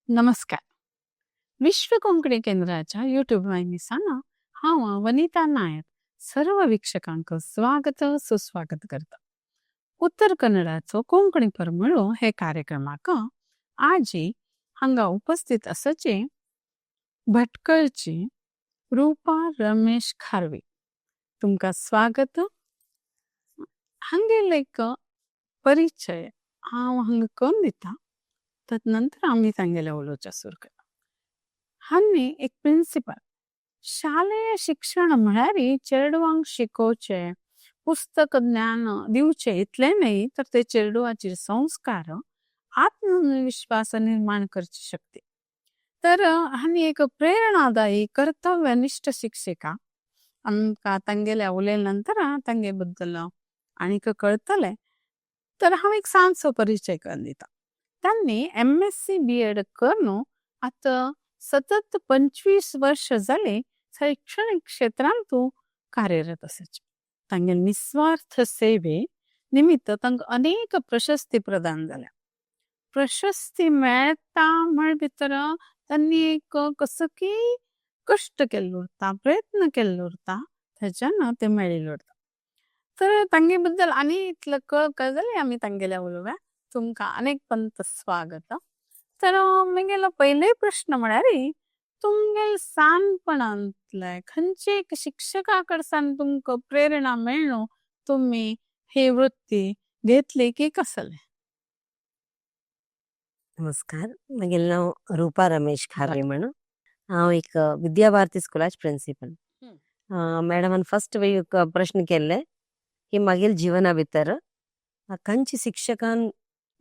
नमस्कार. विश्व कोंकणी केंद्राच्या यूट्यूब वाहिनीसान हांव वनिता नायक सर्व वीक्षकांक स्वागत सुस्वागत करता. उत्तर कन्नडाचो कोंकणी परमळो हे कार्यक्रमाक आजी हांगा उपस्थित आसाचे भटकळची रूपा रमेश खारवी तुमका स्वागत। हांगेले एक परिचय हांव हांगा करून दीता तदनंतर आमी तांगेले उलोवचा सुरू करया। हांनी एक प्रिंसिपल शालेय शिक्षण म्हळ्यारी चेरडुवांक शिकोवचे पुस्तक ज्ञान दिवचे इतले न्हय तर ते चेरडुवाचेर संस्कार आत्मविश्वास निर्माण करची शक्ती। तर हांनी एक प्रेरणादायी कर्तव्यनिष्ठ शिक्षिका आमकां तांगेल्या उलयले नंतर तांगे बद्दल आनीक कळतले। तर हांव एक सांचो परिचय करून दीता। तांनी MSc B Ed करून आता सतत 25 वर्ष झाले शैक्षणिक क्षेत्रांतु कार्यरत आसाचे। तांगे निस्वार्थ सेवे निमित्त तांका अनेक प्रशस्ती प्रदान झाल्या। प्रशस्ती मेळता म्हळ भितर तांनी एक कसो की कष्ट केल्लो उरता, प्रयत्न केल्लो उरता तेच्यान ते मेळिल्ले उरता। तर तांगे बद्दल आनी इतले कळतले आमी तांगेल्या उलोवया। तुमका अनेक पंत स्वागत। तर मेगेलो पहिले प्रश्न म्हळ्यारी तुमगेले सानपणांतले खंयचे एक शिक्षका कडसान तुमका प्रेरणा मेळनु तुम्ही ही वृत्ती घेतली की कसले? नमस्कार, मगेले नाव रूपा रमेश खारवी म्हणून हांव एक विद्याभारती स्कुलाचे प्रिंसिपल। मॅडमान फर्स्ट एक प्रश्न केल्ले की मागील जीवना भितर खंयच्या शिक्षकान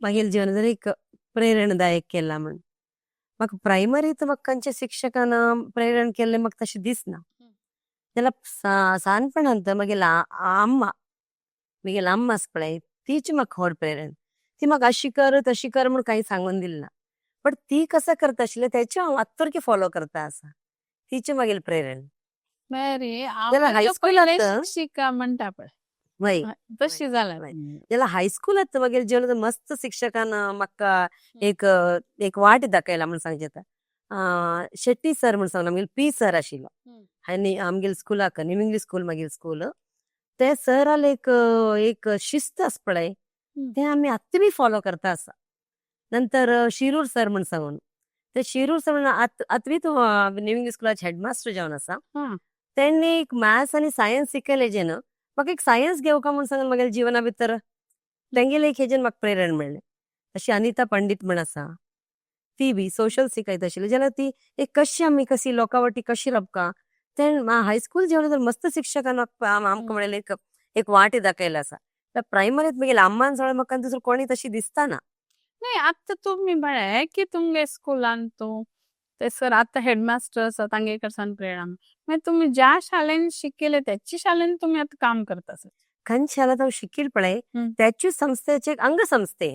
मागील जीवन जर एक प्रेरणादायक केला म्हण। म्हाका प्रायमरीत म्हाका खंयच्या शिक्षकान प्रेरण केल्लें म्हाका तशें दिसना। जाल्यार सानपणांत मागील अम्मा, मागील अम्मा आसा पळय तीच म्हाका व्हड प्रेरण। ती म्हाका अशी कर तशी कर म्हूण कांय सांगून दिलें ना, बट ती कसं करता आशिल्लें तेचें हांव आत्तरकी फॉलो करता आसा। तीच मागील प्रेरण। बरी, जाल्यार हायस्कुलांत शिक्षिका म्हणटा पळय वय तशी जाल्या। जाल्यार हायस्कुलांत मागीर जेन्ना मस्त शिक्षकान म्हाका एक एक वाट दाखयला म्हूण सांगचें जाता। शेट्टी सर म्हूण सांगला, आमगेलो पी सर आशिल्लो आनी आमगेले स्कुलाक न्यू इंग्लीश स्कूल मागीर स्कूल, ते सराले एक एक शिस्त आसा पळय तें आमी आत्तां बी फॉलो करता आसा। नंतर शिरूर सर म्हूण सांगून, ते शिरूर सर म्हणून आतां बी तो न्यू इंग्लीश स्कुलाचे हेडमास्टर जावन आसा। तेणी एक मॅथ्स आनी सायन्स शिकयलें जेन्ना म्हाका एक सायन्स घेवका म्हूण सांगून मागीर जिवना भितर तेंगेले एक हेजेन म्हाका प्रेरण मेळ्ळें। अशी अनिता पंडित म्हण आसा, ती बी सोशल शिकयता आशिल्ली। जाल्यार ती एक कशी आमी कशी लोकां वाटी कशी राबका तें हायस्कूल जेवण तर मस्त शिक्षकान आमकां म्हणलें एक एक वाट दाखयला आसा। तर प्रायमरीत मागीर अम्मान सोडल्यार म्हाका दुसरो कोणी तशी दिसता ना। न्हय आतां तुमी म्हळें की तुमगे स्कुलान तूं ते सर आतां हेडमास्टर आसा तांगे कडसान प्रेरणा मागीर तुमी ज्या शाळेन शिकयले त्याची शाळेन तुमी आतां काम करता सर? खंयच्या शाळेंत हांव शिकील पळय त्याची संस्थेचे एक अंगसंस्थे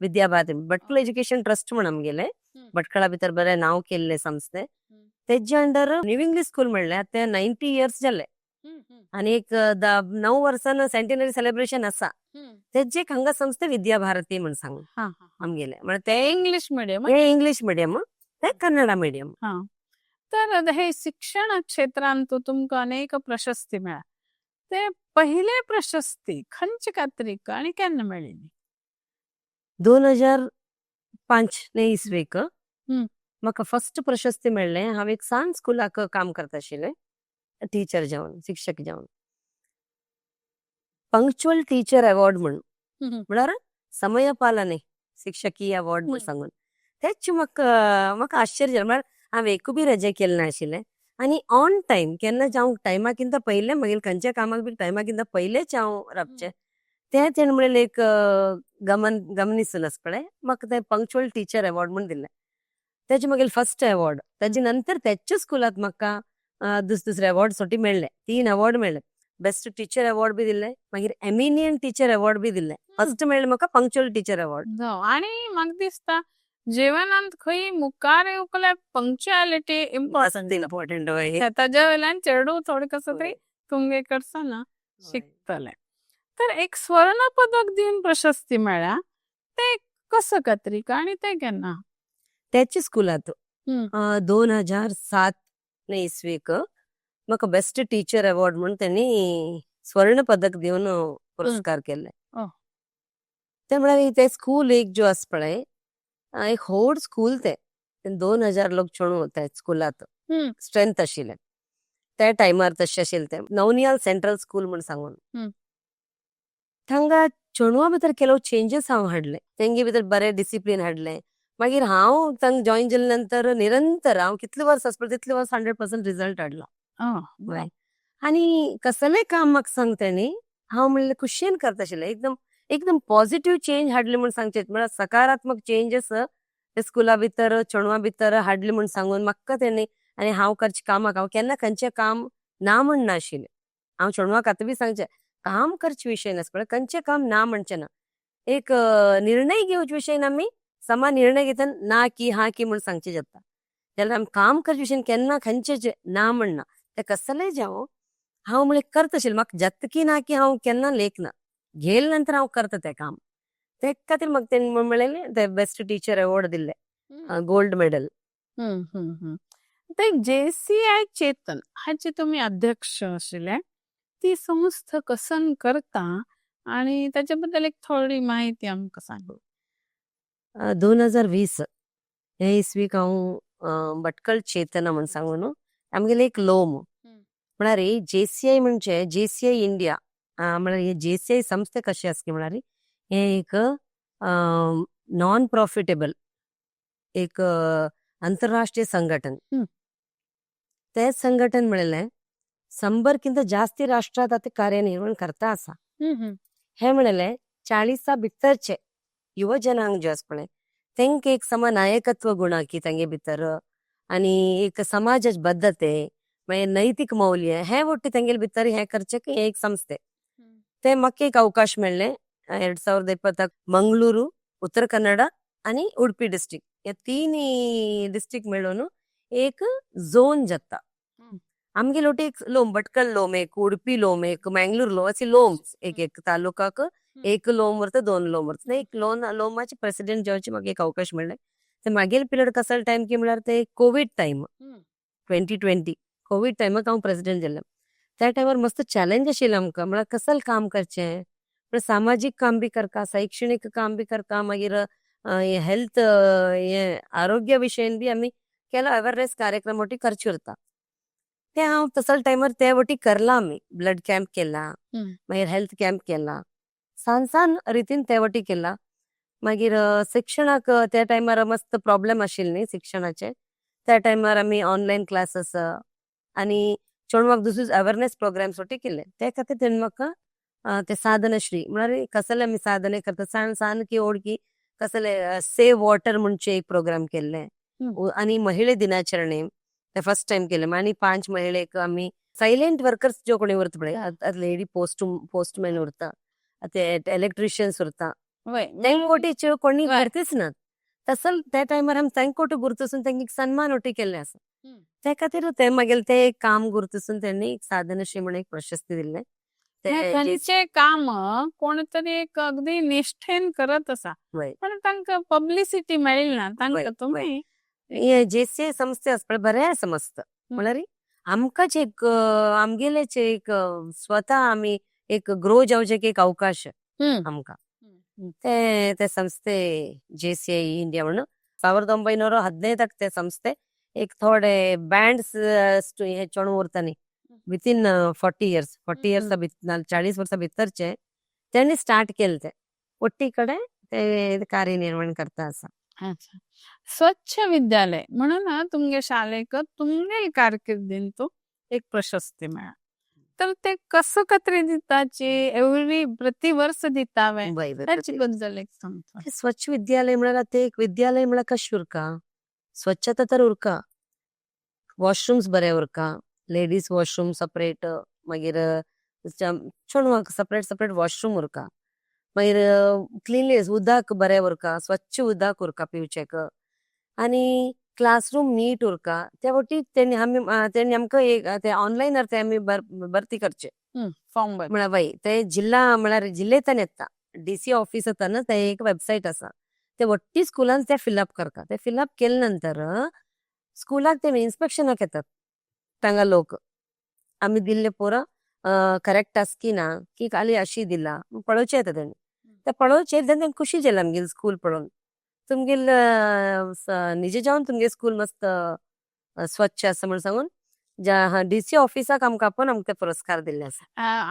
विद्याभारती भटकळ एज्युकेशन ट्रस्ट म्हण आमगेले भटकळा भितर बरें नांव केल्ले संस्थे, तेजे अंडर न्यू इंग्लीश स्कूल म्हणल्यार ते 90 इयर्स जाले आनी एक 9 वर्सान सेंटिनरी सेलिब्रेशन आसा। तेजे एक अंगसंस्थे विद्याभारती म्हण सांगून आमगेले म्हळ्यार ते इंग्लीश मिडियम, हे इंग्लीश मिडियम, ते कन्नडा मिडियम। तर हे शिक्षण क्षेत्रांत तुमकां अनेक प्रशस्ती मेळ्ळ्या, ते पहिले प्रशस्ती खंयचे खातीर आनी केन्ना मेळिल्ली? 2005 ने इसवेक म्हाका फर्स्ट प्रशस्ती मेळ्ळें। हांव एक सान स्कुलाक काम करता आशिल्लें, टिचर जावन, शिक्षक जावन। पंक्चुअल टिचर अवॉर्ड म्हण, म्हळ्यार समय पालने शिक्षकीय अवॉर्ड म्हूण सांगून तेच म्हाका म्हाका आश्चर्य जालें। म्हळ्यार हांवें एकूय बी रजा केली नाशिल्लें आनी ऑन टायम केन्ना हांव टायमाकिंत पयलें मागीर खंयच्या कामाक बी टायमाकिंत पयलेंच हांव राबचें तें तेणें म्हणलें एक गमन गमनीसून आसा पळय म्हाका तें पंक्चुअल टिचर अवॉर्ड म्हूण दिलें। तेजें मागीर फर्स्ट अवॉर्ड। तेजे नंतर तेच्या स्कुलांत म्हाका दुसरे अवॉर्ड सोटी मेळ्ळे, 3 अवॉर्ड मेळ्ळे। बेस्ट टिचर अवॉर्ड बी दिले, मागीर एमिनियंट टिचर अवॉर्ड बी दिले। फर्स्ट मेळ्ळें म्हाका पंक्चुअल टिचर अवॉर्ड। आनी म्हाका दिसता जीवनांत खंय मुखार येवकल्यार पंक्चुअलिटी इम्पॉर्टंट इम्पॉर्टंट वय। ताज्या वयल्यान चेडूं थोडें कसो तरी तुमगे कडसान शिकतलें। तर एक स्वर्ण पदक दिवन प्रशस्ती मेळ्ळ्या ते कसो खातीर आनी ते केन्ना? त्याच स्कुलांत 2007 ने इस्वीक म्हाका बेस्ट टीचर अवॉर्ड म्हूण तेणी स्वर्ण पदक दिवन पुरस्कार केल्ले. ते म्हळ्यार ते स्कूल एक जो आसा पळय, एक व्हड स्कूल ते, 2000 लोक चेडूं त्या स्कुलांत स्ट्रेंथ आशिल्लें त्या टायमार, तशें आशिल्लें तें नवनियाल सेंट्रल स्कूल म्हूण सांगून. थांगा चेडवां भितर ಕೆಲವು चेंजीस हांव हाडले, तेंगे भितर बरें डिसिप्लीन हाडलें. मागीर हांव थांग जॉईन जाले नंतर निरंतर हांव कितले वर्स आसा पळय तितले वर्स 100% रिजल्ट हाडलो. आनी कसलें काम म्हाका सांग तेणी हांव म्हणलें खुशयेन करता आशिल्लें. एकदम एकदम पॉझिटिव्ह चेंज हाडले म्हूण सांगचें म्हळ्यार सकारात्मक चेंजीस ते स्कुला भितर चेडवां भितर हाडले म्हूण सांगून म्हाका तेणी. आनी हांव करचें कामाक हांव केन्ना खंयचें काम ना म्हणनाशिल्लें. हांव चेडवांक आतां बी सांगचें, काम करचे विशय नासता पळय, खंयचें काम ना म्हणचें ना. एक निर्णय घेवचे विशयन आमी समा निर्णय घेतना ना की हा की म्हूण सांगचें जाता, जाल्यार आमी काम करचे विशयन केन्ना खंयचें ना म्हणना. तें कसलेंय जावं हांव म्हणलें करता आशिल्लें, म्हाका जातकी ना की हांव केन्ना लेखना, घेयले नंतर हांव करता तें काम. ते खातीर म्हाका तेणी म्हणलें ते बेस्ट टिचर अवॉर्ड दिल्ले, गोल्ड मेडल. ते जेसीआय चेतन हाचे तुमी अध्यक्ष आशिल्ले, ती संस्था कसन करता आणि त्याच्या बद्दल एक थोडी माहिती आमकां सांग. 2020 हे इस्वीक हांव भटकळ चेतना म्हूण सांगू न्हू, आमगेले एक लोम म्हळ्यार जेसीआय म्हणजे जेसीआय इंडिया, म्हळ्यार हे जेसीआय संस्थे कशें आसा की म्हळ्यार हे एक नॉन प्रॉफिटेबल एक अंतरराष्ट्रीय संघटन. ते संघटन म्हणलें 100किंत जास्ती राष्ट्रात आतां कार्यनिर्वहण करता आसा. हे म्हणलें 40 भितरचे युव जनांग जे आसा पळय तेंका एक समा नायकत्व गुण की तेंगे भितर आनी एक समाजाची बद्धते, मागीर नैतीक मौल्य हे ಒಟ್ಟು तेंगेले भितर हे करचें की एक संस्थे. ते म्हाका एक अवकाश मेळ्ळें 2020 मंगळुरू, उत्तर कन्नडा आनी उडपी डिस्ट्रिक्ट हे तीन डिस्ट्रिक्ट मेळून एक झोन जाता. आमगेले वटे एक लोम, भटकल लोम एक, उडपी लोम एक, मंगळूर लोम, असे लोम्स एक एक तालुकाक एक लोम उरता, दोन लोम उरता. एक लोन लोमाचे प्रेसिडेंट जावचे म्हाका एक अवकाश मेळ्ळें. ते मागीर पिरियड कसलो टायम की म्हळ्यार ते कोवीड टायम, 2020 कोवीड टायमाक हांव प्रेसिडेंट जालें. त्या टायमार मस्त चॅलेंज आशिल्लें आमकां, म्हळ्यार कसलें काम करचें, म्हळ्यार सामाजीक काम बी करता, शैक्षणीक काम बी करता, मागीर हेल्थ हे आरोग्य विशयन बी आमी केलो अवेरनेस कार्यक्रम वटी करचे उरता. ते हांव तसले टायमार ते वटी करला, आमी ब्लड कॅम्प केला, मागीर हेल्थ कॅम्प केला, सान सान रितीन ते वटी केला. मागीर शिक्षणाक त्या टायमार मस्त प्रॉब्लेम आशिल्ले न्ही शिक्षणाचे, त्या टायमार आमी ऑनलायन क्लासीस आनी चेडवांक दुसरी अवेरनेस प्रोग्राम्स वटी केले. ते खातीर तेणी म्हाका ते साधनश्री म्हळ्यार कसले आमी साधने करता सान सान की ओडकी कसले सेव वॉटर म्हणचे एक प्रोग्राम केल्ले. आनी महिला दिनाचरणे ते फर्स्ट टायम केले. आनी 5 महिलेक आमी सायलेंट वर्कर्स ज्यो कोणी उरता पळय, लेडी पोस्टमॅन उरता, ते इलेक्ट्रिशियन्स उरता, तेंकोटीच्यो कोणी करतीच ना तसल त्या टायमार आमी तेंकोटी गुर्तसून तेंका एक सन्मान वटी केल्ले आसा. त्या खातीर ते मागीर ते काम गुर्तसून तेणी एक साधनश्री म्हणून एक प्रशस्ती दिल्ले. खंयचे काम कोणतरी एक अगदी निष्ठेन करत आसा, पण तांकां पब्लिसिटी मेळना ना, तांकां तुमी हे जेसीआय संस्थे आसा पळय बरें आसा मस्त, म्हळ्यार आमकांच एक आमगेलेच एक स्वता आमी एक ग्रो जावचें एक अवकाश आमकां. ते ते संस्थे जेसीआय इंडिया म्हणून 1915 ते संस्थे एक थोडे बँड्स हे चेडूं उरता न्ही वितीन 40 इयर्स, 40 इयर्स 40 वर्सां भितरचे तेणी स्टार्ट केले, ते ಒಟ್ಟಿ कडेन ते कार्यनिर्वहण करता आसा. अच्छा, स्वच्छ विद्यालय म्हणून तुमगे शाळेक तुमगे कारकिर्दीन एक प्रशस्ती मेळ्ळा, तर ते कसं कतरी दिताची, एवरी प्रतिवर्ष दितावे, ताचे बद्दल एक सांगता. स्वच्छ विद्यालय म्हळ्यार ते एक विद्यालय म्हळ्यार कशें उरका, स्वच्छता तर उरका, वॉशरूम्स बरे उरका, लेडीज वॉशरूम सेपरेट, मागीर चेडवांक सेपरेट सेपरेट वॉशरूम उरका, मागीर क्लिनलीनेस उदक बरें उरका, स्वच्छ उदक उरका पिवचेक, आनी क्लासरूम नीट उरका. त्या वटी तेणी आमी तेणी आमकां एक ते ऑनलायनार ते आमी भरती करचे फॉर्म भर म्हळ्यार वय ते जिल्हा म्हळ्यार जिल्हेंतल्यान येता, डीसी ऑफिस येता न्हू, ते एक वेबसायट आसा, ते वट्टी स्कुलान ते फिलअप करता. ते फिलअप केले नंतर स्कुलाक ते इन्स्पेक्शनाक येतात तांगा लोक, आमी दिल्ले पोरां करेक्ट आसा की ना, की खाली अशी दिला पळोवचे येता तेणी. ते पळोवचे तेन्ना खुशी जाली आमगेली स्कूल पळोवन, तुमगेल निजे जावन तुमगे स्कूल मस्त स्वच्छ आसा म्हण सांगून डीसी ऑफिसाक आमकां आपोवन आमकां ते पुरस्कार दिल्ले आसा.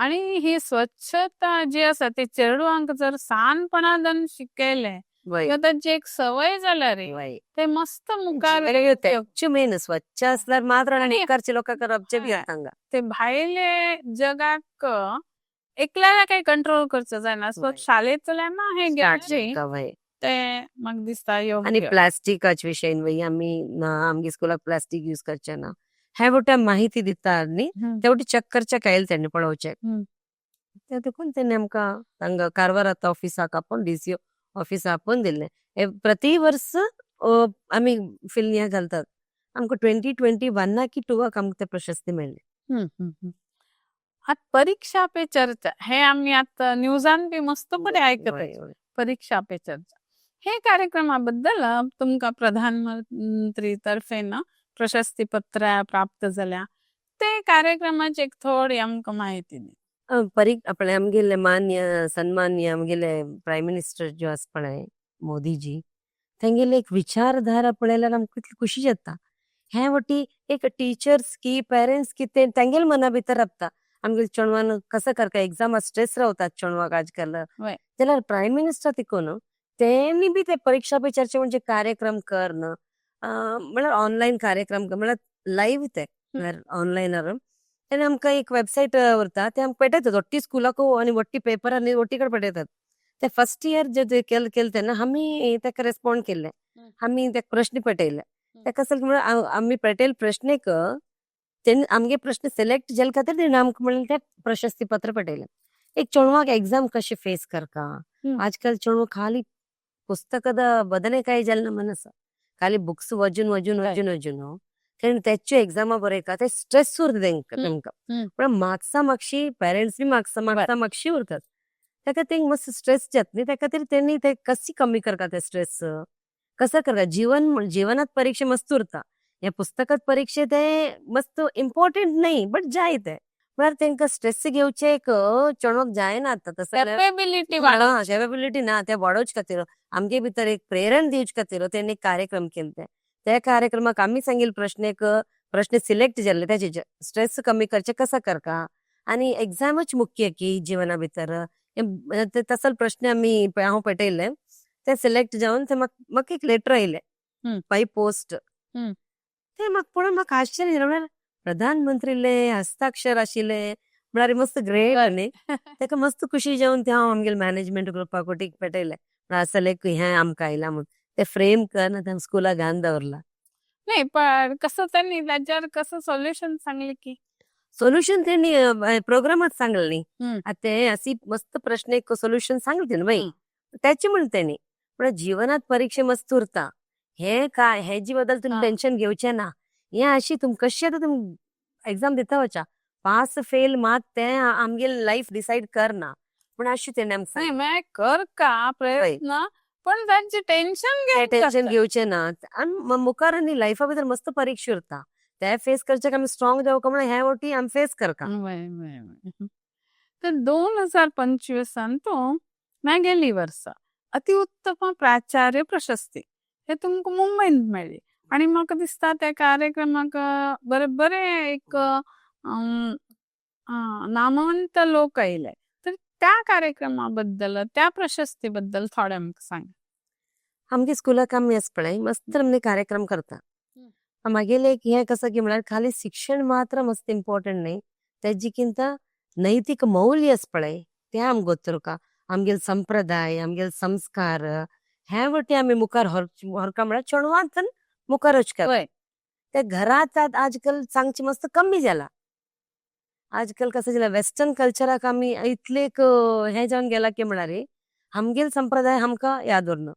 आणि ही स्वच्छता जी आसा ती चेडवांक जर सानपणान शिकयले किंवा तांची एक सवय जाल्यार ते मस्त मुखार मेन स्वच्छ असल्यार मात्र आणि मुखारचे लोकांक रबचे बी हांगा ते भायले जगाक एकल्याला काही कंट्रोल करचो जायना. सो शाळेंतल्यान ना हे घेवचे ते म्हाका दिसता आणि योग्य. प्लास्टिकाच विशयन वय आमी आमगे स्कुलाक प्लास्टीक यूज करचे ना, हे वट्या माहिती दिता न्ही, ते वटी चेक करचे कायल तेणी पळोवचे. ते देखून तेणी आमकां हांगा कारवारात ऑफिसाक आपोवन डीसी ऑफिसाक आपोवन दिल्ले. हे प्रति वर्स आमी फिल्म घालतात. आमकां 2021 की 2 आमकां ते प्रशस्ती मेळ्ळी. आतां परीक्षा पे चर्चा हे आमी आतां न्यूजान बी मस्त बरें आयकता. परीक्षा पे चर्चा हे कार्यक्रमा बद्दल तुमकां प्रधानमंत्री तर्फे ना प्रशस्ती पत्र प्राप्त जाल्या, ते कार्यक्रमाची एक थोडी आमकां माहिती दी. आपले आमगेले मान्य सन्मान्य आमगेले प्रायम मिनिस्टर जो आसा पळय मोदीजी, तेंगेले एक विचारधारा पळयल्यार आमकां कितली खुशी जाता. हे वटी एक टिचर्स की पेरेंट्स की ते तेंगेले मना भितर राबता आमगेले चेडवान कसो करता, एग्जामा स्ट्रेस रावतात चेडवांक आजकाल. जाल्यार प्रायम मिनिस्टर तिकून तेणी बी ते परीक्षा पे चर्चा म्हणजे कार्यक्रम करण, म्हळ्यार ऑनलायन कार्यक्रम म्हळ्यार लायव्ह ते म्हळ्यार ऑनलायनार तेणे आमकां एक वेबसायट उरता, ते आमकां पेटयतात वट्टी स्कुलाक आनी वट्टी पेपर आनी वट्टी कडेन पेटयतात. ते फर्स्ट इयर जे केले तेन्ना आमी ताका रेस्पॉन्ड केल्ले, आमी ताका प्रश्न पेटयले. ताका असल म्हळ्यार आमी पेटयले प्रश्नेक तेणी आमगे प्रश्न सिलेक्ट जाले खातीर तेणी आमकां म्हणलें ते प्रशस्ती पत्र पेटयलें. एक चेडवाक एग्जाम कशें फेस करता, आजकाल चेडवां खाली पुस्तकದ ಬದನೆಕಾಯಿ जालें मनस, खाली बुक्स वजून वजून वजून वजून कारण तेच्यो एग्जामा बरयता ते स्ट्रेस उरता तेंकां तेंकां. पण मार्क्सा मागशी पेरेंट्स बी मार्क्सा मार्क्सा मागशी उरतात, ताका तेंकां मातसो स्ट्रेस जाता न्ही, त्या खातीर तेणी ते कशी कमी करता ते स्ट्रेस कसो करता. जिवनात परीक्षा मस्त उरता, ह्या पुस्तकात परीक्षे ते मस्त इम्पॉर्टंट न्ही बट जाय ते, म्हळ्यार तेंकां स्ट्रेस घेवचे एक चेडवाक जायना आतां तसो केपेबिलिटी केपेबिलिटी ना, ते वाडोवचे खातीर आमगे भितर एक प्रेरण दिवचे खातीर तेणी एक कार्यक्रम केले. ते त्या कार्यक्रमाक आमी सांगिल्ले प्रश्नेक प्रश्न सिलेक्ट जाल्ले, तेजे स्ट्रेस कमी करचे कसो करता आनी एग्जामूच मुख्य की जिवना भितर ते तसल प्रश्न आमी हांव पेटयल्ले, ते सिलेक्ट जावन ते म्हाका एक लेटर आयले बाय पोस्ट. ते म्हाका पळोवन म्हाका आश्चर्य जालें, म्हळ्यार प्रधानमंत्रीले हस्ताक्षर आशिल्ले, म्हळ्यार मस्त ग्रेट न्ही. ताका मस्त खुशी जावन ते हांव आमगेले मॅनेजमेंट ग्रुपाक वटीक पेटयले, म्हळ्यार असले एक हें आमकां आयलां म्हूण. ते फ्रेम कर आतां स्कुलाक घालून दवरला. नाही पण कसं त्यांनी त्याच्यावर कसं सोल्युशन सांगले की सोल्युशन त्यांनी प्रोग्रामात सांगले न्ही. आतां ते अशी मस्त प्रश्न एक सोल्युशन सांगले तेणी बाई, त्याचे म्हण तेणी. पण जिवनात परीक्षा मस्त उरता, हे काय हेजी बद्दल तुमी टेन्शन घेवचे ना, हे अशी तुम कशी आतां तुमी एग्जाम दिता वचा, पास फेल मात ते आमगे लायफ डिसायड करना, पूण अशी तेणी आमकां नाही, मैं कर का प्रयत्न, पण त्यांचे टेन्शन घ्यायचं टेन्शन असतं. घेवचे ना. आनी मुखार आनी लायफा भितर मस्त परीक्षा उरता, ते फेस करचे आमी स्ट्रॉंग जावका म्हणून हे वटी आमी फेस करका. तर 2025 तो मागेली वर्सा अतिउत्तम प्राचार्य प्रशस्ती हे तुमकां मुंबयंत मेळ्ळी आनी म्हाका दिसता त्या कार्यक्रमाक बरे बरे एक नामवंत लोक आयले, तर त्या कार्यक्रमा बद्दल त्या प्रशस्ती बद्दल थोडे आमकां सांग. आमगे स्कुलाक आमी आसा पळय मस्त आमी कार्यक्रम करता. मागेले एक हें कसं की म्हळ्यार खाली शिक्षण मात्र मस्त इम्पॉर्टंट न्ही, तेजी किंत नैतिक मौल्य आसा पळय तें आमकां गोत्तुरका, आमगेले संप्रदाय आमगेले संस्कार हे वटी आमी मुखार व्हरका, म्हळ्यार चेडवांत मुखार वचका. ते घरात आजकाल सांगचे मस्त कमी जाला. आजकाल कसं जाला वेस्टर्न कल्चराक आमी इतले एक हें जावन गेला की म्हळ्यार आमगेले संप्रदाय आमकां याद उरना.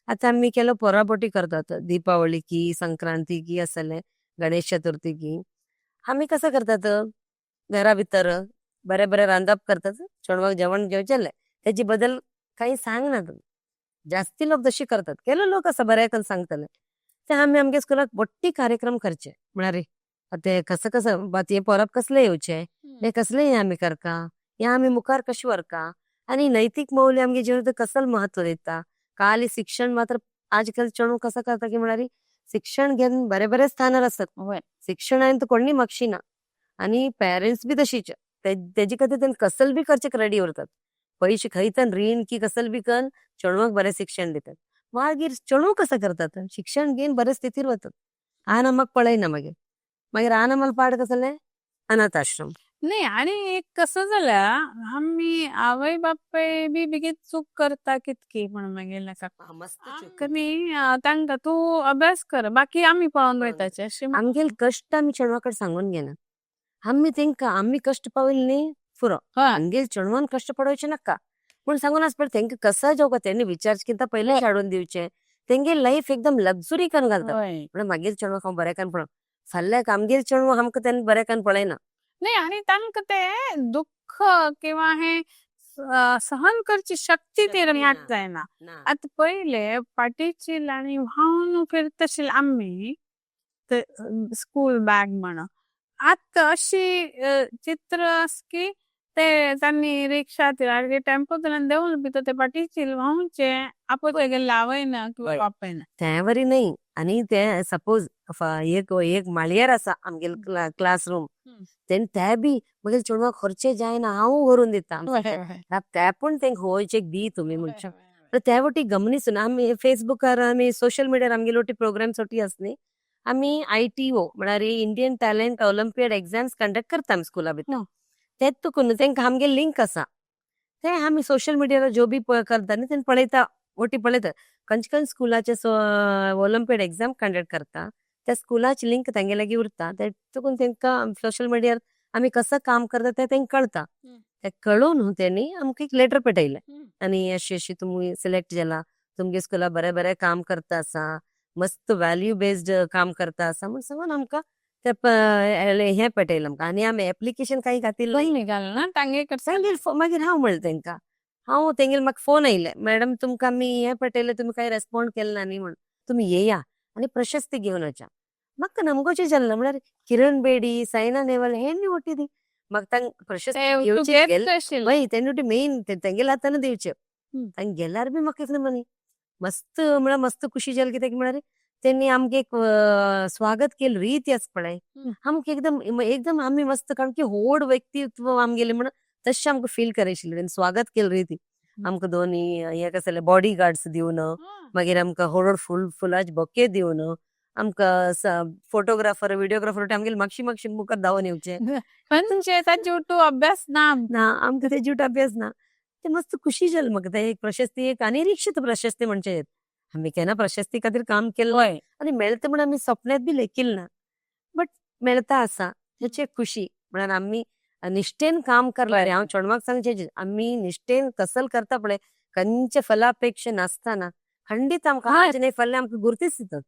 आतां आमी केलो पोरापोटी करतात, दीपावली की संक्रांती की आसले गणेश चतुर्थी की आमी कसं करतात, घरा भितर बरें बरें रांदप करतात, चेडवांक जेवण जेवचेलें, तेजी बद्दल काही सांगना तुमी. जास्ती लोक तशी करतात. केलो लोक आसा बरें करून सांगतले. ते आमी आमगे स्कुलाक मोठी कार्यक्रम करचे म्हळ्यार ते कसं कसं हे परब कसले येवचे, हे कसले हे आमी करका, हे आमी मुखार कशी व्हरका आनी नैतीक मौल्य आमगे जिवनांत कसल महत्व दिता. खाली शिक्षण मात्र आजकाल चेडूं कसं करता की म्हळ्यार शिक्षण घेवन बरे बरे स्थानार आसत. शिक्षणान तर कोणी मागशी ना आनी पेरेंट्स बी तशीच तेजे खातीर तेणी कसल बी करचेक रेडी उरतात. पयशे खंयतन रीण की कसल बी कन्न चेडवांक बरें शिक्षण दितात. मागीर चेडूं कसं करतात, शिक्षण घेवन बरे स्थितीर वतात. आन आमकां पळयना मागीर, मागीर आन आम्हाला पाड कसलें अनाथ आश्रम. नाही, आणि एक कसं झालं, आमी आवय बापाय बी बेगीन चूक करता कितकी म्हण मागीर नाका मस्त चूक. न्ही तांकां तूं अभ्यास कर, बाकी आमी पळोवन वयताचे अशें. आमगेले कश्ट आमी चेडवा कडेन सांगून घेना. आमी तेंकां आमी कश्ट पावयले न्ही पुरो, आमगेले चेडवान कश्ट पडोवचे नाका पूण सांगून आसता. तेंकां कसो जावका तेणी विचार कितें पयले हाडून दिवचे. तेंगे लायफ एकदम लक्झुरी करून घालतात. म्हणून मागीर चेडवाक हांव बरें करून पळोव, फाल्यां आमगेले चेडवां आमकां तेन्ना बरें करून पळयना. नाही, आणि तांकां ते दुःख किंवा हे सहन करची शक्ती ती याद जायना. आतां पयले फाटीची आनी व्हांवन फिरतशील आमी ते स्कूल बॅग म्हण. आतां अशी चित्र आसा की ते तांणी रिक्षा टेम्पोतल्यान देंवले भितर ते फाटीची व्हांवचे आपूण तेगेले आवयना किंवा बापायना. ते वरी न्ही. आनी ते सपोज एक एक माळयेर आसा आमगेले क्लासरूम, तेन्ना ते बी मागीर चेडवाक खर्चे जायना हांव व्हरून दिता, ते पूण तेंका होयचे दी तुमी म्हणचे. ते वटी गमनीसून आमी फेसबुकार आमी सोशल मिडियार आमगेले वटी प्रोग्राम्स वटी आसा न्ही, आमी ITO म्हळ्यार Indian talent olympiad exams conduct करता आमी स्कुला भितर. तेच तुका तेंका आमगे लिंक आसा, ते आमी सोशल मिडियार ज्यो बी करता न्ही तेन्ना पळयता, वटी पळयता खंयचे खंयचे स्कुलाचे ऑलिम्पियड एक्झाम कंडक्ट करता, त्या स्कुलाची लिंक तेंगे लागीं उरता. ते चुकून तेंकां सोशल मिडियार आमी कसं काम करता ते तेंकां कळता. ते कळून तेणी आमकां एक लेटर पेटयलें आनी अशी अशी तुमी सिलेक्ट जाला, तुमगे स्कुला बरें बरें काम करता आसा, मस्त व्हॅल्यू बेस्ड काम करता आसा म्हूण सांगून आमकां ते हें पेटयलें आमकां. आनी आमी एप्लिकेशन कांय घातिल्लें घालना तांगे. मागीर हांव म्हणलें तेंकां, हांव तेंगेले म्हाका फोन आयले, मॅडम तुमकां आमी हें पेटयलें, तुमी कांय रेस्पोंड केलें ना न्ही म्हूण, तुमी येया आनी प्रशस्ती घेवन वचा. म्हाका नमगोचें जालें ना, म्हळ्यार किरण बेडी, सायना नेहवाल हेणी वटी दी म्हाका तांकां प्रशस्ती घेवची. वय तेणी वटी मेन तेंगेले हातान दिवचे. तांकां गेल्यार बी म्हाका कितें मनी मस्त म्हळ्यार मस्त खुशी जाली. कित्याक म्हळ्यार तेणी आमगे एक स्वागत केलें रीती आसा पळय आमकां एकदम एकदम आमी मस्त, कारण की व्हड व्यक्तित्व आमगेलें म्हण तशें आमकां फील करायशिल्लें. तेणी स्वागत केलें रीती आमकां, दोनी हे कसले बॉडी गार्ड्स दिवन, मागीर आमकां व्हड व्हड फुलाचे बोके दिवन, आमकां फोटोग्राफर व्हिडिओग्राफर आमगेले मागशी मागशी मुखार धांवन येवचे. म्हणजे ताजे तूं अभ्यास ना. ना, आमकां तेजे अभ्यास ना. ते मस्त खुशी जाली म्हाका. ते एक प्रशस्ती, एक अनिरीक्षित प्रशस्ती म्हणचे, आमी केन्ना प्रशस्ती खातीर काम केल्लें आनी मेळता म्हण आमी सपनांत बी लेखिल्लें ना, बट मेळता आसा हेची एक खुशी. म्हळ्यार आमी निश्ठेन काम करलें. हांव चेडवांक सांगचें, आमी निश्ठेन कसल करता पळय, खंयचे फलापेक्षा नासतना, खंडीत आमकां न्ही फाल्यां आमकां गुर्तीच दितात.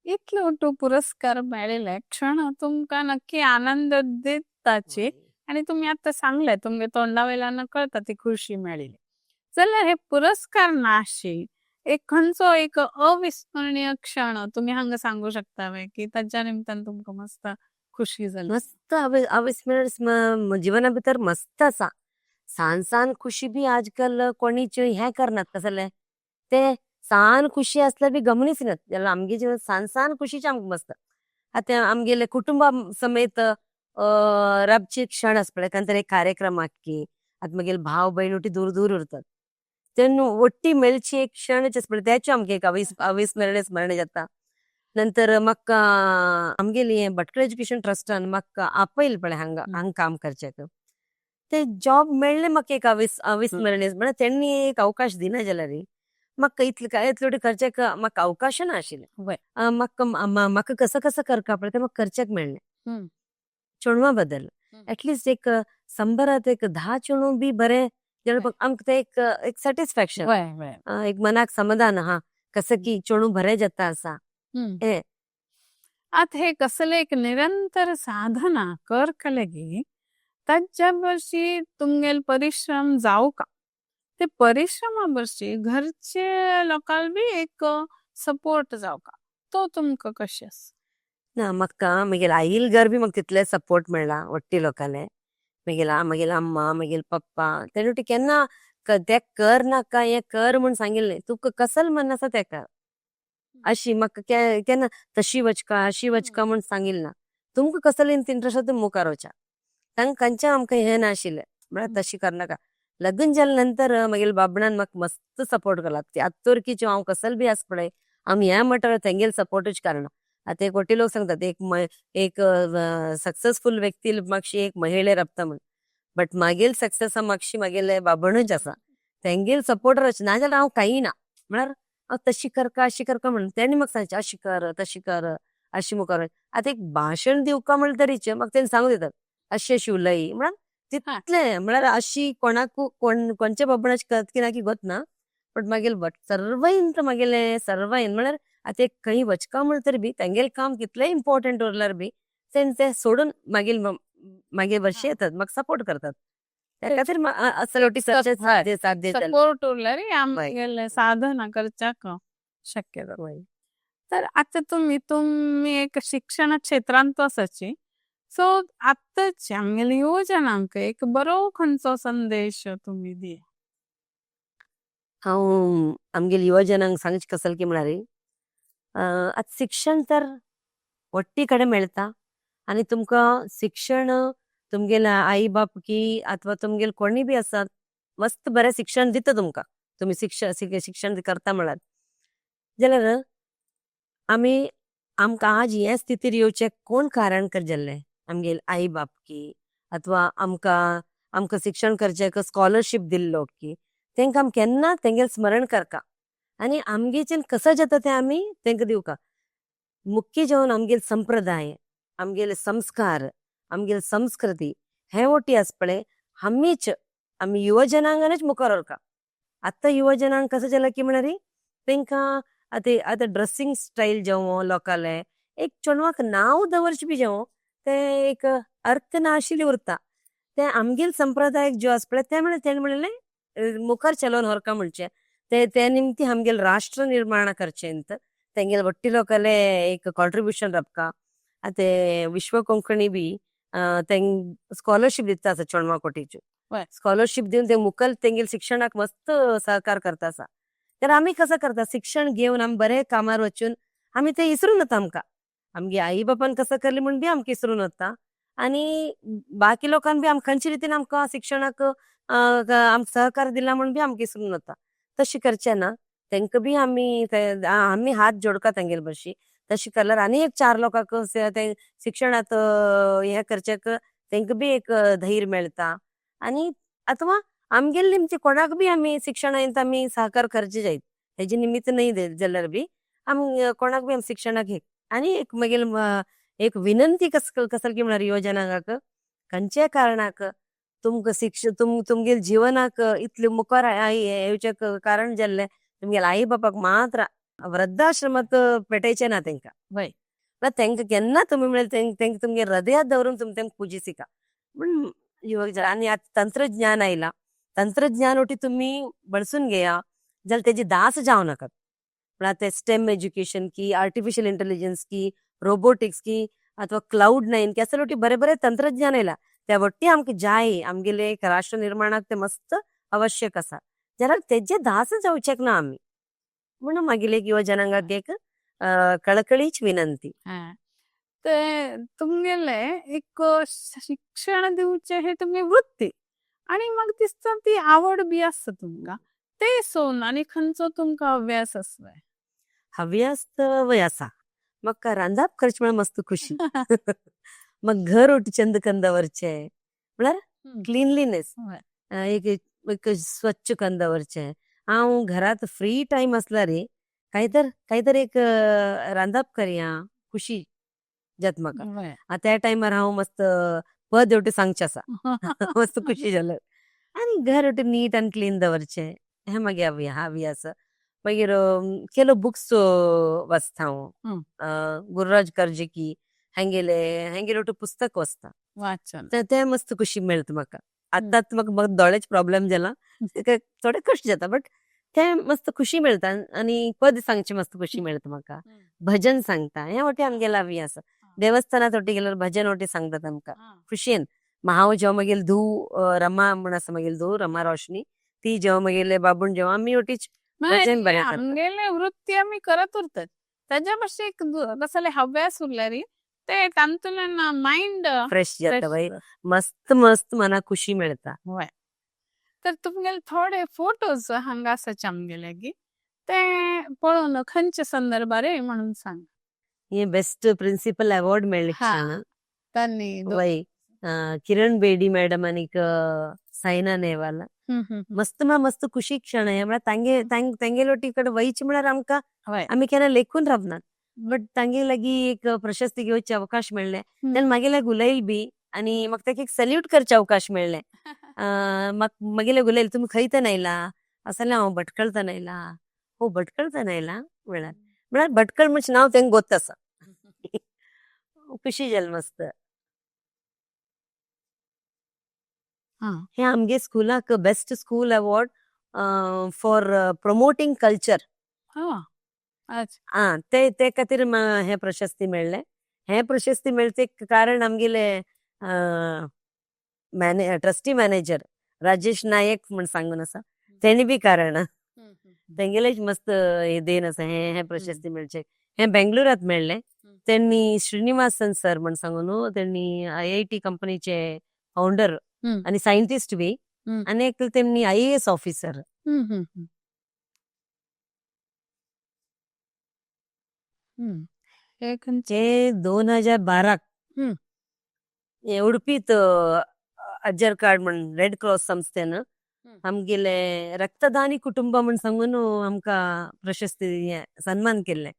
इतलो तूं पुरस्कार मेळिल्ले क्षण तुमकां नक्की आनंद दिताची आणि तुम्ही आता सांगले तुमगे तोंडा वयल्यान कळता ती खुशी मेळिल्ली. जाल्यार हे पुरस्कार नाशी एक खंयचो एक अविस्मरणीय क्षण तुम्ही हांगा सांगू शकता की ताच्या निमतान तुमकां मस्त खुशी जाली? मस्त अविस्मरणीय जिवना भितर मस्त आसा. सान सान खुशी बी आजकाल कोणीच हें करनात, कसलें ते सान खुशी आसल्यार बी गमनीच नात. जाल्यार आमगे जिवन सान सान खुशीचे आमकां मस्त. आतां आमगेले कुटुंबा समेत राबचे क्षण आसा पळय, खंय तरी एक कार्यक्रमाक की आतां मागीर भाव भयण वटी दूर दूर उरतात तेन्ना वट्टी मेळची एक क्षण आसा पळय, तेचे आमकां एक अविस्मरणीय स्मरण जाता. नंतर म्हाका आमगेली हें भटकळ एज्युकेशन ट्रस्टान म्हाका आपयलें पळय हांगा हांगा काम करच्याक, ते जॉब मेळ्ळें म्हाका एक अविस्मरणीय. म्हळ्यार तेणी एक अवकाश दिना जाल्यार म्हाका इतलें काय इतले करच्याक म्हाका अवकाश ना आशिल्लें. म्हाका म्हाका कसं कसं करका पळय तें म्हाका करच्याक मेळ्ळें. चेडवां बद्दल एटलिस्ट एक 100 एक 10 चेडूं बी बरें जाल्यार आमकां तें एक एक सॅटिस्फॅक्शन, एक मनाक समाधान आहा कसं की चेडूं बरें जाता आसा. हें आतां हे कसले एक निरंतर साधना करकलेगी ताच्या बशी तुमगेल परिश्रम जावका ते परिश्रमा बरशी घरचे लोकांक बी एक सपोर्ट जावका तो तुमकां कशें आसा? ना म्हाका म्हगेले आईल घर बी म्हाका तितले सपोर्ट मेळ्ळा वट्टी लोकाले म्हगेले म्हगेले अम्मा म्हगेले पप्पा तेणे केन्ना ते कर नाका हे कर म्हूण सांगिल्लें तुका कसल मन आसा ते कर अशी म्हाका केन्ना तशी वचका अशी वचका म्हूण सांगिल्लें ना तुमकां कसले इंट्रस्ट आसा तुमी मुखार वचा तांकां खंयच्या आमकां हें नाशिल्लें म्हळ्यार तशी करनाका लग्न जाले नंतर म्हगेले बाबणान म्हाका मस्त सपोर्ट केला आत्तोरकीचो हांव कसल बी आस पळय आमी हें म्हणटा तेंगेले सपोर्टूच कारण आतां एक वट्टी लोक सांगतात एक एक सक्सेसफुल व्यक्ती मातशी एक महिळे राबता म्हण बट मागेल सक्सेसा मातशी मागेले बाबणूच आसा तेंगेल सपोर्टर नाजाल्यार हांव कांय ना म्हळ्यार हांव तशी करका अशी करका म्हणून तेणी म्हाका सांगचें अशी कर तशी कर अशी मुखार आतां एक भाशण दिवका म्हणल्यार तरीचे म्हाका तेणी सांगून दितात अशी अशी उलय म्हळ्यार तितलें म्हळ्यार अशी कोणाकू कोण कोणच्या बाबणाची करत की ना की गोत ना बट मागीर बट सर्वयंत मागेले सर्वयन म्हळ्यार आतां एक खंय वचका म्हणल्यार तरी बी तेंगेलें काम कितलें इम्पॉर्टंट उरल्यार बी तेणें तें सोडून मागीर मागीर वर्शी येतात म्हाका सपोर्ट करतात. त्या खातीर चलोटी साध्य साध्य सपोर्ट उरल्यार आमगेले साधना करच्याक शक्य जाता. तर आता तुम्ही तुम्ही एक शिक्षण क्षेत्रांत आसाची सो आतांचे आमगेले युवजनांक एक बरो खंयचो संदेश तुम्ही दिया? हांव आमगेले युवजनांक सांगचे कसल की म्हळ्यार आतां शिक्षण तर वट्टी कडेन मेळटा आनी तुमकां शिक्षण तुमगेले आई बाप की अथवा तुमगेले कोणी बी आसात मस्त बरें शिक्षण दिता तुमकां तुमी शिक्षण शिक्षण करता म्हळ्यार जाल्यार आमी आमकां आज हे स्थितीर येवचें कोण कारण कर जाल्लें आमगेले आई बाप की अथवा आमकां आमकां शिक्षण करचें स्कॉलरशीप दिल्लो की तेंकां आमी केन्ना तेंगेलें स्मरण करका आनी आमगेच्यान कसो जाता तें आमी तेंकां दिवका. मुख्य जावन आमगेले संप्रदाय आमगेले संस्कार आमगेले संस्कृती हे वटी आसा पळय आमीच आमी युवजनांगानच मुखार व्हरका. आतां युवजनांक कसो जालां की म्हळ्यार तेंकां आतां आतां ड्रेसींग स्टायल जावं लोकालें एक चेडवाक नांव दवरचें बी जावं तें एक अर्थ नाशिल्लें उरता तें आमगेले संप्रदायक ज्यो आसा पळय तें म्हळ्यार तेणें म्हणलें मुखार चलोवन व्हरका म्हणचें ते ते निमती आमगेले राष्ट्र निर्माण करचें तेंगेले वट्टी लोकाले एक कॉन्ट्रिब्युशन राबका. आतां विश्व कोंकणी बी तेंग स्कॉलरशीप दिता आसा चेडवां कोटीच्यो. स्कॉलरशीप दिवन ते मुखार तेंगेले शिक्षणाक मस्त सहकार करता आसा. तर आमी कसो करता शिक्षण घेवन आमी बरें कामार वचून आमी ते इसरून वता आमकां आमगे आई बापान कसो करलें म्हूण बी आमकां इसरून वता आनी बाकी लोकान बी आमकां खंयचे रितीन आमकां शिक्षणाक आमकां सहकार दिला म्हूण बी आमकां इसरून वता. तशें करचें ना तेंकां बी आमी आमी हात जोडका तेंगेले बशी तशें केल्यार आनी एक चार लोकांक ते शिक्षणांत हें करच्याक तेंकां बी एक धैर्य मेळटा. आनी अथवा आमगेले निमती कोणाक बी आमी शिक्षणांत आमी सहकार करचे जायत हेजे निमित्त न्हय जाल्यार बी आमी कोणाक बी आमी शिक्षणाक हे आनी एक मागीर एक विनंती कस कसल की म्हळ्यार युवजनांक खंयच्याय कारणाक तुमकां शिक्ष तुमगेले जिवनाक इतले मुखार येवचें कारण जाल्लें तुमगेले आई बापाक मात्र वृद्धाश्रमात पेटयचें ना तेंकां. तेंकां केन्ना तुमी म्हळ्यार तेंकां तुमगे हृदयात दवरून तुमी तेंकां पुजिसिका म्हण युवक जन आनी आतां तंत्रज्ञान आयलां तंत्रज्ञान वटी तुमी बळसून घेया जाल्यार तेजी दास जावं नाकात. म्हळ्यार ते स्टेम एज्युकेशन की आर्टिफिशियल इंटेलिजन्स की रोबोटिक्स की अथवा क्लाउड नायन की असले वटी बरें बरें तंत्रज्ञान आयलां त्या वट्टी आमकां जाय आमगेले एक राष्ट्र निर्माणाक ते मस्त आवश्यक आसा जाल्यार तेजे दास जावचेक ना आमी म्हणून मागीर एक युवजनांगाक एक कळकळीच विनंती. ते तुमगेले एक शिक्षण दिवचें हे तुमगे वृत्ती आनी म्हाका दिसता ती आवड बी आसता तुमकां ते सोन आनी खंयचो तुमकां अभ्यास आसलो? हव्यास वय आसा म्हाका रांदप करचें म्हळ्यार मस्त खुशी. म्हाका घर वटी चंद कन्न दवरचें म्हळ्यार क्लिनलीनेस एक एक स्वच्छ कन्न दवरचें हांव घरांत फ्री टायम आसल्यार काय तर काय तर एक रांदप करया खुशी जाता म्हाका. आतां त्या टायमार हांव मस्त पद हेवटे सांगचें आसा. मस्त खुशी जाल्यार आनी घर वटे नीट आनी क्लीन दवरचें हें मागीर हव्यास मागीर केलो बुक्स वाचता हांव. गुरुराज करजकी हांगेले हांगेले वटे पुस्तक वाचता. वाचन. ते मस्त खुशी मेळटा म्हाका. आतांच म्हाका दोळ्याचे प्रॉब्लेम जाला, तेका थोडे कश्ट जाता, बट ते मस्त खुशी मेळटा आनी पद सांगचे मस्त खुशी मेळटा म्हाका. भजन सांगता हें वटे आमगेला बी आसा. देवस्थानात वटी गेल्यार भजन वटी सांगतात आमकां खुशयेन. हांव जेवा मागीर धूव रमा म्हण आसा, मागीर धूव रमा रोशनी, ती जेवा मागीर बाबूण जेवा आमी वटीच भजन बरें करतात. आमगेले वृत्ती आमी करत उरतात, ताज्या भाशेक कसले हव्यास उरल्यार ते तांतूल्यान मायंड फ्रेश जाता बाई, मस्त मस्त मनाक खुशी मेळता. वय, तर तुमगेले थोडे फोटोज हांगा आसाचे आमगेले ते पळोवन खंयच्या संदर्भार म्हणून सांग. हे बेस्ट प्रिन्सिपल अवॉर्ड मेळ्ळे क्षण. तांणी वय, किरण बेडी मॅडम आनीक सायना नेहवाल. मस्त मस्त खुशी क्षण आहे. म्हळ्यार तांगे तांगेले वटी कडेन वयचे म्हळ्यार आमकां आमी केन्ना लेखून रावनात, बट तांगे लागीं एक प्रशस्ती घेवचे अवकाश मेळ्ळे. तेन्ना मागीर उलयल बी आनी म्हाका ताका एक सल्यूट करचे अवकाश मेळ्ळे. मागीर उलयल, तुमी खंयतन आयला? असलें, हांव भटकळतन आयला. हो, भटकळतन आयला म्हळ्यार म्हळ्यार भटकळ म्हणजे नांव तेंका गोत्त आसा. खुशी जाली मस्त. हे आमगे स्कुलाक best school award for promoting culture. अच्छा. ते ते खातीर हे प्रशस्ती मेळ्ळे. हे प्रशस्ती मेळचे कारण आमगेले ट्रस्टी मॅनेजर राजेश नायक म्हण सांगून आसा, तेणी बी कारण तेंगेलेच मस्त देन आसा हे हे प्रशस्ती मेळचे. हे बेंगलुरात मेळ्ळे. तेणी श्रीनिवासन सर म्हण सांगून, तेणी IIT कंपनीचे फाउंडर आनी सायंटिस्ट बी, आनी एक तेणी IAS officer. हे खंयचे? हे 2012 हे उडपीत अज्जर कार्ड म्हण रेड क्रॉस संस्थेन आमगेले रक्तदानी कुटुंब म्हण सांगून आमकां प्रशस्ती सन्मान केल्ले.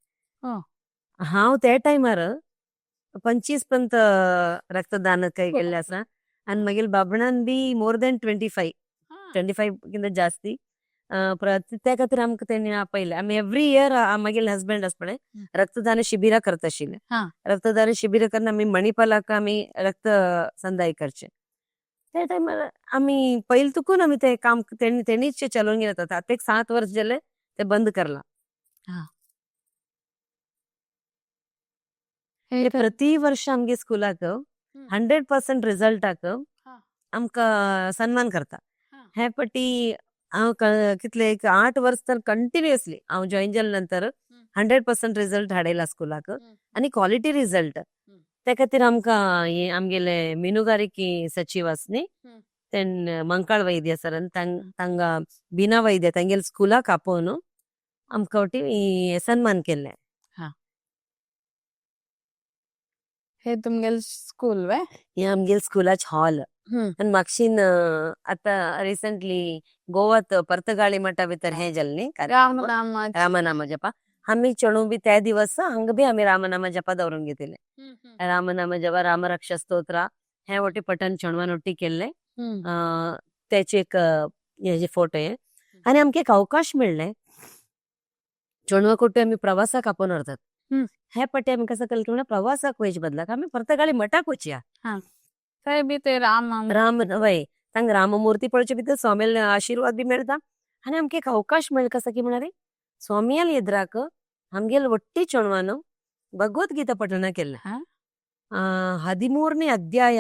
हांव त्या टायमार 25 पंत रक्तदान केल्ले आसा आनी मागीर बाबणान बी मोर दॅन 25, 25 कितें जास्ती. त्या खातीर आमकां तेणी आपयले. आमी एवरी इयर मागीर हजबंड आसा पळय रक्तदान शिबिरां करता आशिल्ले. रक्तदान शिबिरां करून आमी मणिपालाक आमी रक्त संदाय करचे. त्या टायमार आमी पयलीं तुकून आमी ते काम तेणीच चलोवन गेले. आतां एक 7 वर्स जाले ते बंद करला. हे प्रति वर्ष आमगे स्कुलाक 100% रिजल्टाक आमकां सन्मान करता. हे पटी हांव कितले एक 8 वर्स तर कंटिन्युअसली हांव जॉईन जाले नंतर 100% रिजल्ट हाडयला स्कुलाक आनी क्वॉलिटी रिजल्ट. त्या खातीर आमकां हे आमगेले मिनुगारिकी सचीव आसा न्ही, तेन मंकाळ वैद्य सरान तांगा बिना वैद्य तांगेले स्कुलाक आपोवन आमकां वटी सन्मान केल्ले. हे तुमगेले स्कूल वे? हे आमगेले स्कुलाचे हॉल. आनी म्हापशीन आतां रिसंटली गोवात पर्तगाळी मठा भितर हें जालें न्ही रामनाम रामनाम जपा. आमी चेडूं बी त्या दिवस हांगा बी आमी रामनाम जपा दवरून घेतिल्ले. रामनाम जपा, रामरक्षा स्तोत्र हे वटी पठण चेडवान वटी केल्ले. त्याचे एक हे जे फोटो हे. आनी आमकां एक अवकाश मेळ्ळे चेडवा कोटी आमी प्रवासाक आपोवन व्हरतात. हे पट्टी आमी कसं केलें की प्रवासाक वयचे बदलाक आमी पर्तगाळी मठाक वचया. थंय बी ते राम राम वय तांकां राममूर्ती पळोवचे भितर स्वामीले आशिर्वाद बी मेळटा आनी आमकां एक अवकाश मेळटा कसो की म्हळ्यार स्वामियाल एदराक आमगेले वट्टी चेडवान भगवत गीता पठण केल्लें. 13ನೇ अध्याय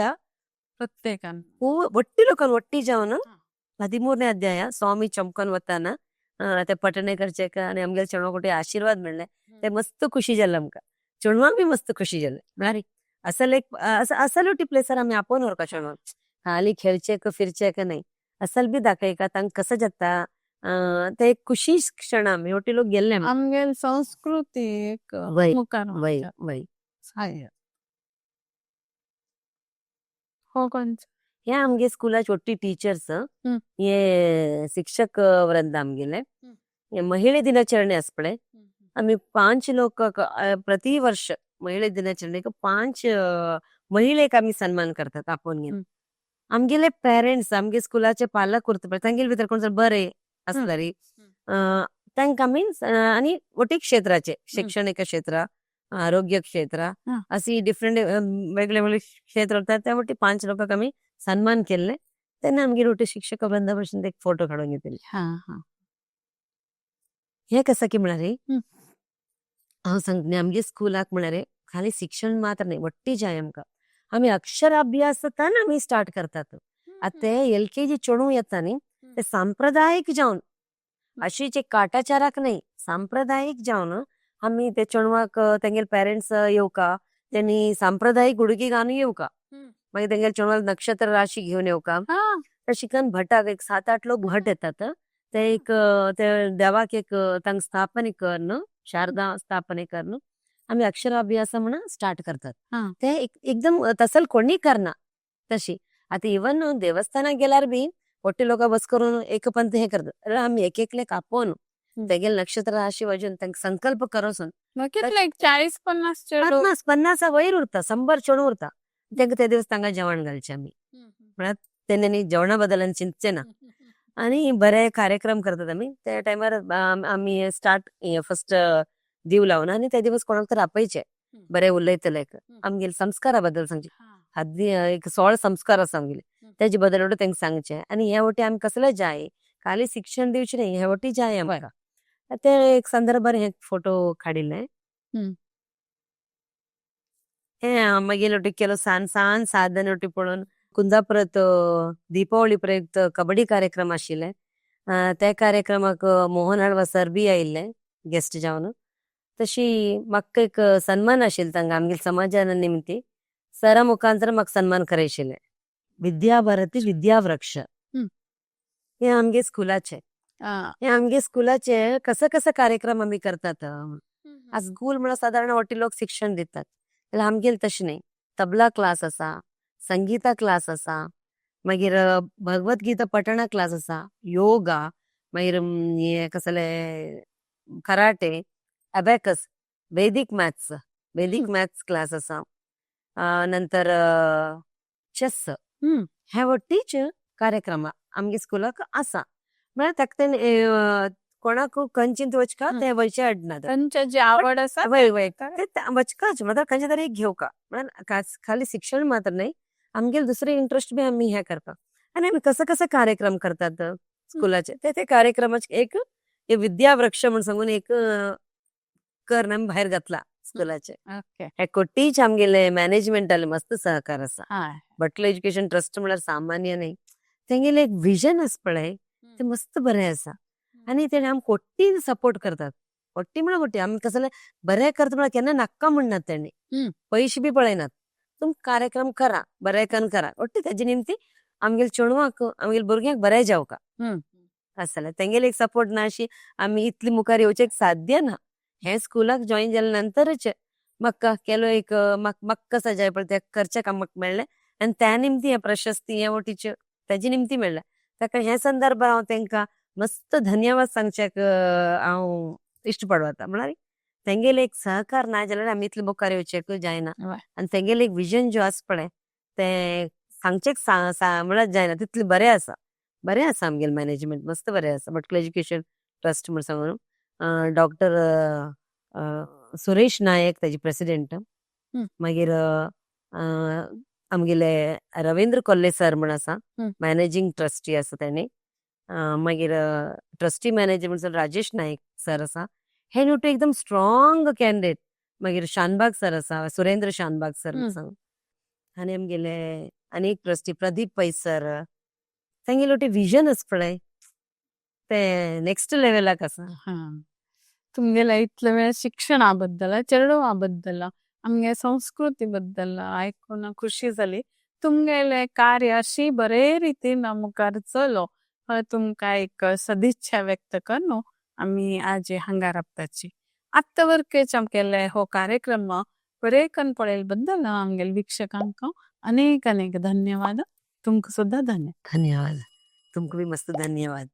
प्रत्येकान वट्टी लोकान वट्टी जावन 13ನೇ अध्याय स्वामी चमकन वताना ते पठण करचे आनी आमगेले चेडवा कोटी आशिर्वाद मेळ्ळे. ते मस्त खुशी जालें आमकां, चेडवांक बी मस्त खुशी जालें. म्हळ्यार असल एक असल प्लेसार आमी आपोवन व्हरपा चेडवांक, खाली खेळचे फिरचे न्हय, असल बी दाखयका तांकां कसं जाता ते एक खुशी क्षण आमी वटी लोक गेल्ले. आमगेले संस्कृती एक मुखार वय वय. हो कोणचो? हे आमगे स्कुलाचे वट्टी टिचर्स, हे शिक्षक वृंद आमगेले. महिला दिनाचरणे आसा पळय आमी 5 लोक प्रति वर्ष महिला दिनाचरणेक 5 महिलेक आमी सन्मान करतात आपोवन घेवन. आमगेले पेरेंट्स आमगे स्कुलाचे पालक उरता पळय तांगेले भितर कोण जर बरे आसल्यार तांकां आमी आनी वटी क्षेत्राचे शिक्षणीक क्षेत्र, आरोग्य क्षेत्र अशी डिफरंट वेगळे वेगळे क्षेत्र उरता त्या वटी 5 लोकांक आमी सन्मान केल्ले. तेन्ना आमगेर वटे शिक्षक वृंदा भशेन एक फोटो काडून घेतिल्ले. हा हा. हें कसा की म्हळ्यार हांव सांगता आमगे स्कुलाक म्हळ्यार खाली शिक्षण मात्र न्ही, वट्टी जाय आमकां. आमी अक्षराभ्यासतान आमी स्टार्ट करतात. आतां ते LKG चेडूं येता न्ही, ते सांप्रदायीक जावन, अशीच एक काटाचाराक न्ही, सांप्रदायीक जावन आमी ते चेडवाक तेंगेले पेरेंट्स येवका, तेणी सांप्रदायीक उडकी घालून येवका, मागीर तेंगेले चेडवाक नक्षत्र राशी घेवन येवका. तशी करून भटाक एक 7-8 लोक भट येतात, ते एक ते देवाक एक तांकां स्थापने करून, शारदा स्थापने करून आमी अक्षराभ्यास म्हणून स्टार्ट करतात. ते एकदम तसल कोणी करना तशी. आतां इवन देवस्थानाक गेल्यार बी मोठे लोक बस करून एक पंथ हे करतात, अरे आमी एक एकले कापोवन तेगेले नक्षत्र राशी वचून तांकां संकल्प करोसून. कितले एक 40-50 चेडूं? 50 वयर उरता, 100 चेडूं उरता. तांकां ते दिवस तांकां जेवण घालचें आमी, म्हळ्यार तेन्ना जेवणा बद्दल चिंतचे ना. आनी बरे कार्यक्रम करतात आमी त्या टायमार. आमी स्टार्ट फर्स्ट दीव लावन आनी त्या दिवस कोणाक तर आपयचे, बरे उलयतले, आमगेले संस्कारा बद्दल सांगचे. हद्दी एक 16 संस्कार आसा आमगेले, तेजे बद्दल वटे तांकां सांगचे. आनी हे वटे आमी कसले जाय, खाली शिक्षण दिवचे न्ही, हे वटे जाय आमकां. ते एक संदर्भार हे फोटो काडिल्ले. हे मागीर वटे केलो सान सान साधन वटे पळोवन कुंदापुरात दीपावली प्रयुक्त कबड्डी कार्यक्रम आशिल्ले. त्या कार्यक्रमाक मोहन आळवा सर बी आयिल्ले गेस्ट जावन. तशी म्हाका एक सन्मान आशिल्लो तांकां आमगेले समाजान निमती सरा मुखांतर म्हाका सन्मान करायशिल्ले. विद्याभारती विद्यावृक्ष हे आमगे स्कुलाचे, हे आमगे स्कुलाचे कसं कसं कार्यक्रम आमी करतात. आज स्कूल म्हळ्यार सादारण वट्टी लोक शिक्षण दितात, जाल्यार आमगेले तशें न्ही. तबला क्लास आसा, संगीता क्लास आसा, मागीर भगवत गीता पठणा क्लास आसा, योगा, मागीर हे कसले karate, abacus, Vedic maths, Vedic maths class आसा, नंतर चेस. हे वट्टीच कार्यक्रम आमगे स्कुलाक आसा. म्हळ्यार ताका तें कोणाक खंयचींत वचका ते वयचे अडना, तांच्या जी आवड आसा. वय वय ते वचकाच, म्हळ्यार खंयचे तरी एक घेवका. म्हळ्यार खाली शिक्षण मात्र न्ही, आमगेले दुसरे इंट्रस्ट बी आमी हे करपाक. आनी आमी कसं कसं कार्यक्रम करतात स्कुलाचे, ते ते कार्यक्रमाचे एक विद्यावृक्ष म्हण सांगून एक कर्ण आमी भायर घातला स्कुलाचे. हे कोटीच आमगेले मॅनेजमेंटाले मस्त सहकार आसा. भटलो एज्युकेशन ट्रस्ट म्हळ्यार सामान्य न्ही, तेंगेले एक विजन आसा पळय, ते मस्त बरें आसा. आनी तेणे आमकां कोट्टी सपोर्ट करतात, कोट्टी म्हळ्यार कोट्टी. आमी कसले बरें करता म्हळ्यार केन्ना नाक्का म्हणनात तेणी, पयशे बी पळयनात, तुम कार्यक्रम करा, बरें कन्न करा. वट्टी तेजे निमती आमगेले चेडवांक आमगेले भुरग्यांक बरें जावका आसा जाल्यार तेंगेले एक सपोर्ट ना अशी आमी इतली मुखार येवचें साध्य ना. हे स्कुलाक जॉईन जाले नंतरच म्हाका केलो एक म्हाका कसा जाय पळय ते करचें काम म्हाका मेळ्ळें. आनी त्या निमती हें प्रशस्ती हें वटीचे तेजे निमती मेळ्ळें. ताका हे संदर्भार हांव तेंकां मस्त धन्यवाद सांगच्याक हांव इश्ट पडवता. म्हळ्यार तेंगेले एक सहकार ना जाल्यार आमी इतले मुखार येवचेक जायना. आनी तेंगेले एक विजन जो आसा पळय ते सांगचेक म्हळ्यार जायना, तितलें बरें आसा. बरें आसा आमगेलें मॅनेजमेंट मस्त बरें आसा. भटकल एज्युकेशन ट्रस्ट म्हण सांगून डॉक्टर सुरेश नायक तेजे प्रेसिडेंट, मागीर आमगेले रवींद्र कोल्ले सर म्हण आसा, मॅनेजींग ट्रस्टी आसा तेणी, मागीर ट्रस्टी मॅनेजर म्हण राजेश नायक सर आसा, हे न्हू एकदम स्ट्रॉंग कॅन्डिडेट. मागीर शानबाग सर आसा, सुरेंद्र शानबाग सर सांग, आनी आमगेले आनी एक ट्रस्टी प्रदीप पै सर, तेंगेले वटे विजन आसा पळय ते नेक्स्ट लेवलाक आसा. तुमगेल्या इतले वेळ शिक्षणा बद्दल, चेडवा बद्दल, आमगे संस्कृती बद्दल आयकून खुशी जाली. तुमगेले कार्य अशी बरे रितीन मुखार चलो तुमकां एक सदिच्छा व्यक्त करून आमी आज हांगा राबताची. आत्तां वरकेच आमगेले हो कार्यक्रम बरे कन्न पळयले बद्दल आमगेले वीक्षकांक अनेक अनेक धन्यवाद. तुमकां सुद्दां धन्यवाद. धन्यवाद, तुमकां बी मस्त धन्यवाद.